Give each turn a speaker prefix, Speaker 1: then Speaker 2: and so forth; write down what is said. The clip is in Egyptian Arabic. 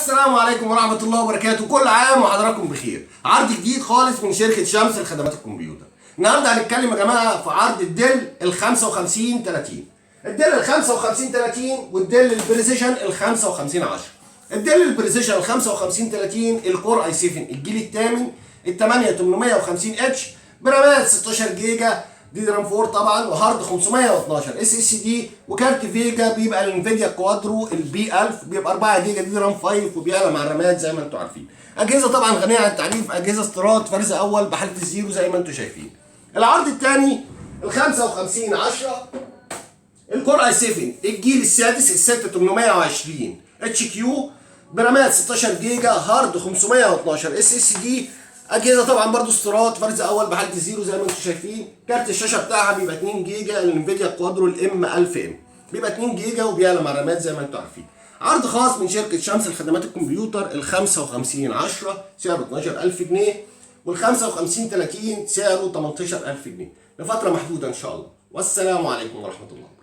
Speaker 1: السلام عليكم ورحمة الله وبركاته. كل عام وحضراتكم بخير. عرض جديد خالص من شركة شمس لخدمات الكمبيوتر. النهارده هنتكلم يا جماعة في عرض ال Dell ال 55 30، ال Dell ال 55 30 وال Dell ال Precision ال 55 10. ال Dell ال Precision ال 55 30 ال Core i7 الجيل الثامن، ال 8850 H، برامات 16 جيجا DDR 4 طبعا، وهارد 512 SSD، وكارت VGA بيبقى ال Nvidia Quadro ال B 1000، بيبقى 4 جيجا DDR 5 وبيعلى مع الرامات زي ما انتم عارفين. اجهزة طبعا غنية عن التعريف، اجهزة استيراد فرز اول بحاله ال zero زي ما انتم شايفين. العرض الثاني ال 55 10، ال Core i7 الجيل السادس، ال 6820 HQ، برامات 16 جيجا، هارد 512 SSD، اجهزة طبعا برضو استيراد فرز اول بحاله ال zero زي ما انتم شايفين. كارت الشاشة بتاعها بيبقى 2 جيجا ال Nvidia Quadro ال M 1000 M، بيبقى 2 جيجا وبيعلى مع الرامات زي ما انتم عارفين. عرض خاص من شركة شمس لخدمات الكمبيوتر، ال 55 10 سعره 12000 جنيه، وال 55 30 سعره 18000 جنيه لفترة محدودة ان شاء الله. والسلام عليكم ورحمة الله.